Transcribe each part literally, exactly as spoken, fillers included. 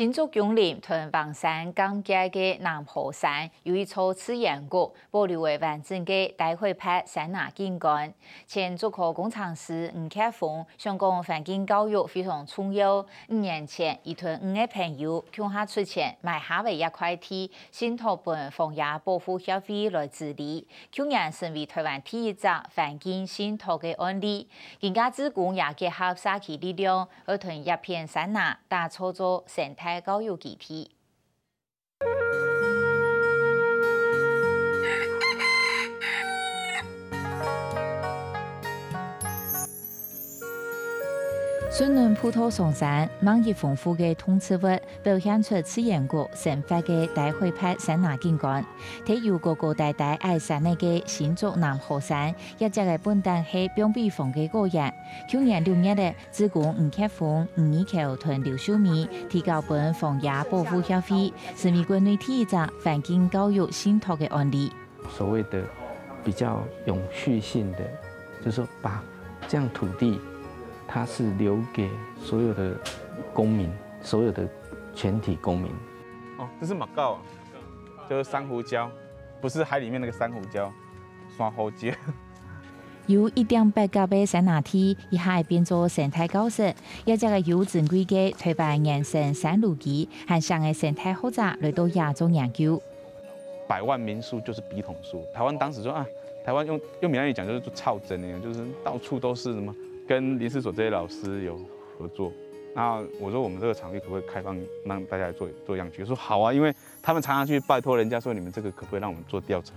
新竹芎林同橫山交界个南河山有一座自然谷，保留了完整个大海拔山林景觀。前竹科工程師吳傑峰想講，環境教育非常重要。五年前，佢同五个朋友共下出錢買下了一塊地，信託分荒野保護協會來治理。舊年成為台灣第一隻環境信託个案例。今下志工也結合社區力量，愛同這片山林打造做生態教育基地。 順等步道上山，萬一豐富个動植物，表現出自然谷生活个大海拔山林景觀。貼有高高低低矮山仔个新竹南河山，也這个本旦係放比荒个果園。舊年六月仔，志工吳傑峰、吳義喬同劉秀美提交分荒野保護協會，成為國內第一隻環境教育信託个案例。 所謂的比較永續性的，就是說把這樣土地，它是留給所有的公民，所有的全體公民。哦，這是馬告啊，就是珊瑚礁，不是海裡面那個珊瑚礁，珊瑚礁。有一點八甲个山林地，一下變做生態教室，也這个有珍貴个台灣原生山路基，和省个生態學者來到這做研究。 百萬民宿就是筆筒树。台灣當時說啊，台灣用用閩南語講就是做臭庄那樣，就是到處都是什麼，跟林試所這些老師有合作。那我說我們這個場域可不可以開放讓大家來做做樣區？說好啊，因為他們常常去拜託人家說你們這個可不可以讓我們做調查？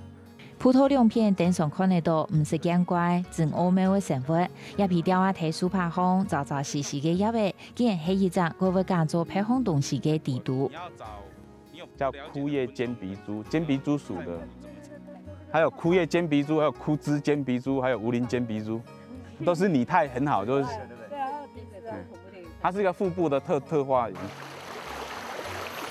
步道兩片頂上看得到毋識見怪、真奧妙个生物，這皮鳥仔在樹杈項喳喳嘶嘶个樣仔，竟然係一隻會會揀做別項東西个底肚。 叫枯葉尖鼻蛛，尖鼻蛛屬的，還有枯葉尖鼻蛛，還有枯枝尖鼻蛛，還有無鱗尖鼻蛛，都是擬態很好，就是，對啊，它的鼻子很恐怖的。它是一個腹部的特特化。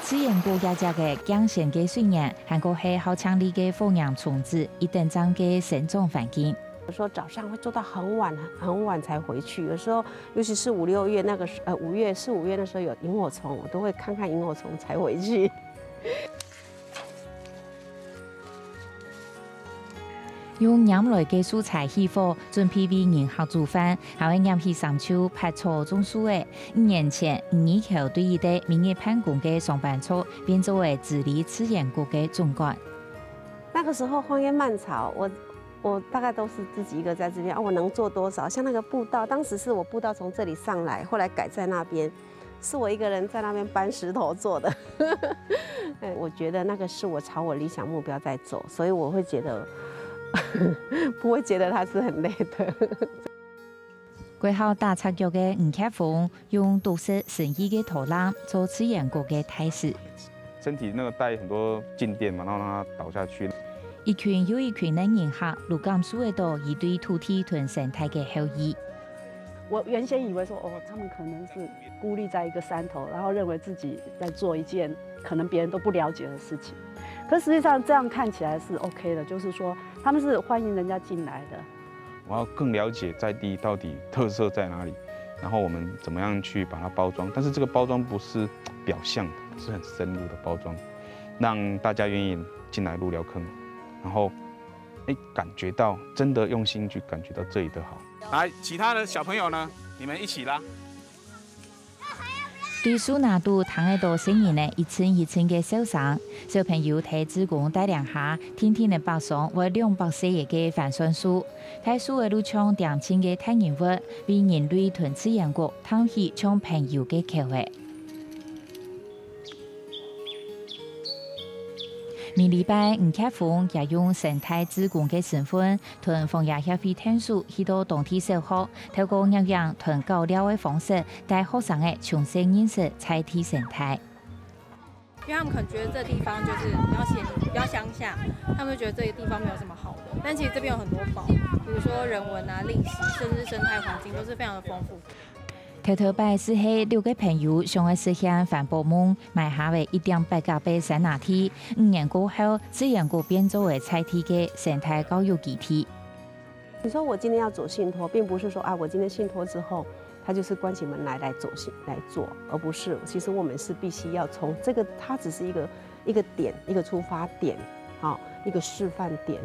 自然谷這隻个驚險个水源，還過係好清理个火焰蟲子，一等站个生長環境。有時候早上會做到很晚很晚才回去，有時候尤其是五六月那個時，呃，五月四五月那時候有螢火蟲，我都會看看螢火蟲才回去。用拈來个素材起火，準備為人客煮飯，還會拈起三秋、拔草、種樹仔。五年前，吳義喬對一個每日辦公个上班族，變做了治理自然谷个總管。那個時候荒煙蔓草，我我大概都是自己一個在這邊啊，我能做多少？像那個步道，當時是我步道從這裡上來，後來改在那邊，是我一個人在那邊搬石頭做的。哎，我覺得那個是我朝我理想目標在走，所以我會覺得不會覺得它是很累的。過好打赤腳个吳傑峰用獨特生意个土壤做自然谷个大使。身體那個帶很多靜電嘛，然後讓它倒下去。一群又一群个人客，攄感受得到佢對土地同生態个厚意。我原先以為說，哦，他們可能是孤立在一個山頭，然後認為自己在做一件可能別人都不了解的事情。可實際上這樣看起來是 OK 的，就是說他們是歡迎人家進來的。我要更了解在地到底特色在哪裡，然後我們怎麼樣去把它包裝。但是這個包裝不是表象的，是很深入的包裝，讓大家願意進來入寮坑，然後，哎，感覺到真的用心去感覺到這裡的好。來，其他的小朋友呢？你們一起啦。 對樹林肚聽得到細人仔一陣一陣个笑聲，小朋友在志工帶領下，定定仔爬上會兩百歲个番檨樹。大樹仔就像恬靜个大人物，為人類同自然谷探起像朋友个橋仔。每禮拜，吳傑峰也用生態志工个身份， 同荒野協會𢯭手去到當地小學，透過攝影同搞料个方式，帶學生仔重新認識在地生態。因為他們可能覺得這地方就是比較偏、比較鄉下，他們就覺得這個地方沒有什麼好的。但其實這邊有很多寶，比如說人文啊、歷史，甚至是生態環境，都是非常的豐富。 頭頭擺就係六個朋友想愛實現環保夢，買下了一點八甲个山林地。五年過後，自然谷變做了在地个生態教育基地。你說我今天要走信託，並不是說啊，我今天信託之後，他就是关起门来来做事来做，而不是，其实我们是必须要从这个，它只是一个一个点，一个出发点，好，一个示范点。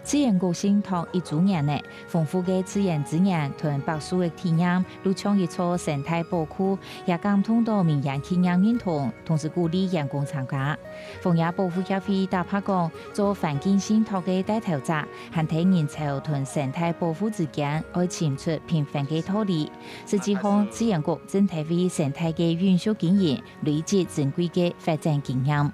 自然國信託一週年呢，豐富个自然資源同百歲个體驗，就像一座生態寶庫，也感動到民間企業認同，同時鼓勵員工參加。荒野保護協會打破講，做環境信託个帶頭者，還在人潮同生態保護之間，愛尋出平衡个道理。 實際上，自然國正在為生態个永續經營累積珍貴个發展經驗。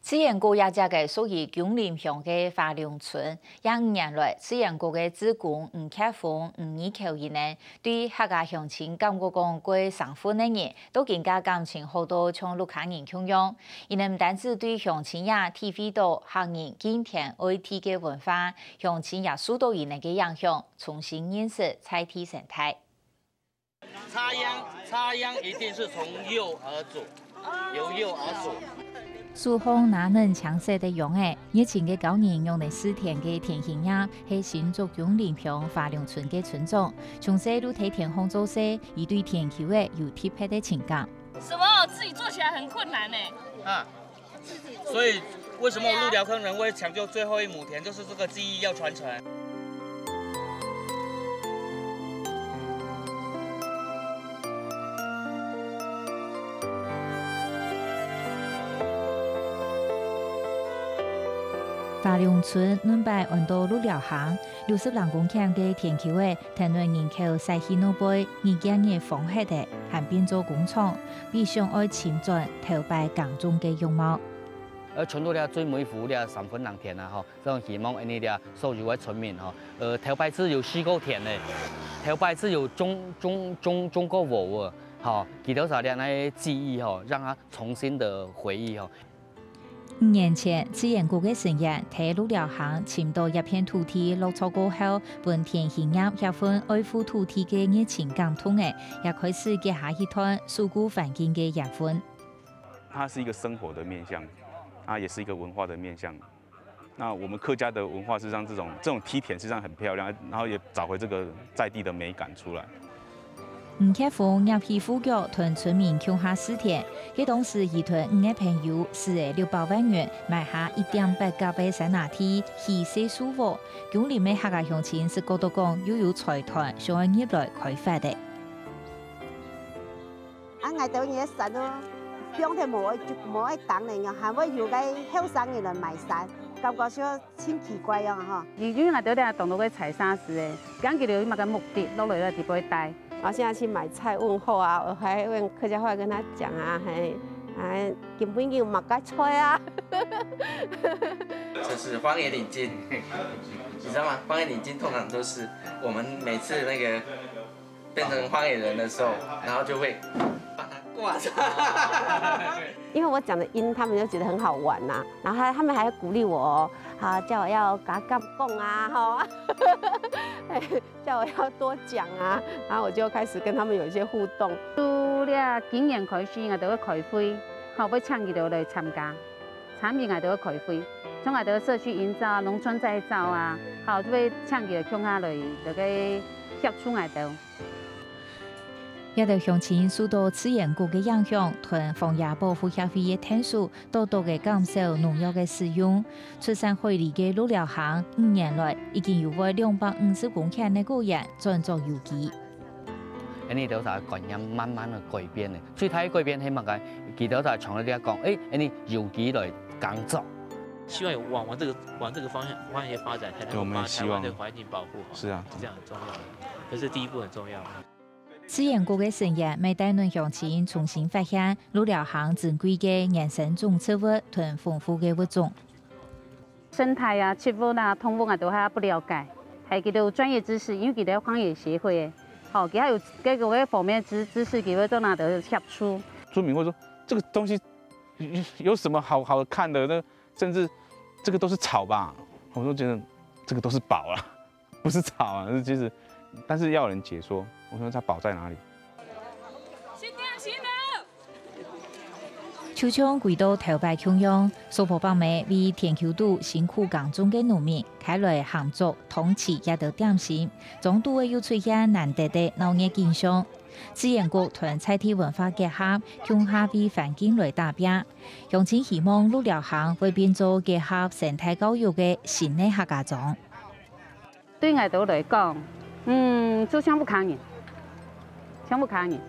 自然國這隻个屬於芎林鄉个華龍村，這五年來，自然國个志工吳傑峰、吳義喬佢等，對客家鄉親感覺講過生份个人， 都更加感情好到像屋下人共樣。佢等毋單止對鄉親也體會到客人敬天愛地个文化，鄉親也受到佢等个影響，重新認識在地生態。插秧，插秧一定是從右而左，由右而左。手項拿等青色个秧仔，熱情个教人仰仔試田个田興業，係新竹芎林鄉華龍村个村長。從細就在田項做事，佢對田坵仔有特別个情感。 什麼？自己做起來很困難呢。啊，所以為什麼鹿寮坑人會搶救最後一畝田，就是這個技藝要傳承。 華龍村原擺安到鹿寮坑，六十零公頃个田坵仔， 跈等人口徙去外背，日漸日荒忒咧，還變做工廠，比想愛尋轉頭擺耕種个樣貌。呃，全部這最尾湖這三分人田啊，吼，這種希望恁呢這所有个村民吼，呃，頭擺只有四個田呢，頭擺只有種種種種過禾啊，吼，佢兜啥這樣記憶吼，讓他重新的回憶吼。 五年前，自然國个成員在鹿寮坑尋到一片土地落腳過後，分田興業這份愛護土地个熱情感動咧，也開始結下一段守護環境个緣分。它是一個生活的面向，它也是一個文化的面向。那我們客家的文化，事實上這種這種梯田，事實上很漂亮，然後也找回這個在地的美感出來。 吳傑峰拈起烌腳同村民共下試田，該當時佢同五個朋友使了六百萬元買下一點八甲个山林地，起細樹屋。芎林个客家鄉親係覺著講又有財團想愛入來開發个。啊，𠊎兜个山都放忒無愛無愛耕了，還會有个後生人來買山，感覺就 盡奇怪樣啊吼。因為𠊎兜這當多个採砂師誒，講佢兜有麼个目的，落來這地方戴。然後現在去買菜問候啊，我還用客家話跟他講啊，嘿，哎，今晡日有麼个菜啊？這是荒野領巾，你知道嗎？荒野領巾通常都是我們每次那個變成荒野人的時候，然後就會把它掛上。因為我講的音，他們就覺得很好玩呐、然後他他們還鼓勵我哦，啊，叫我要敢敢講啊，吼，叫我要多講啊，然後我就開始跟他們有一些互動。自這今年開始，𠊎兜會開會，吼，會請佢兜來參加，參與𠊎兜个開會，像𠊎兜个社區營造啊、農村再造啊，吼，就會請佢兜共下來，來个協助𠊎兜。 這兜鄉親受到自然國个影響，同荒野保護協會个𢯭手，多多个減少農藥个使用。出產海裡个鹿寮坑，五年來已經有會兩百五十公頃个果園轉做有機。恁呢兜儕觀念慢慢个改變咧，最大个改變係麼个？佢兜儕從來咧講，誒，恁呢有機來耕作。希望有往往這個往這個方向方向去發展，才能夠把台灣的環境保護好。是啊，是這樣很重要的。這是第一步很重要。自然國个成員乜帶領鄉親重新發現鹿寮坑珍貴个原生種植物同豐富个物種。生態啊、植物啊、動物啊，都還不了解，還有佢兜專業知識，因為佢兜荒野協會，吼，佢還有各個方面知知識，佢會做那个協助。村民會說這個東西有什麼好好看的？那甚至這個都是草吧？我都覺得這個都是寶啊，不是草啊，是其實，但是要有人解說。我說它寶在哪裡？先等，先等。就像歸到頭擺共樣，蘇婆伯姆為田坵肚辛苦耕種个農民，開來鹹粥、湯粢這兜點心，莊肚仔又出現難得个鬧熱景象。資源局同在地文化結合，共下為環境來打拚。鄉親希望鹿寮坑會變做結合生態教育个新个客家庄。對𠊎兜來講，嗯，就像屋下人，像屋下人。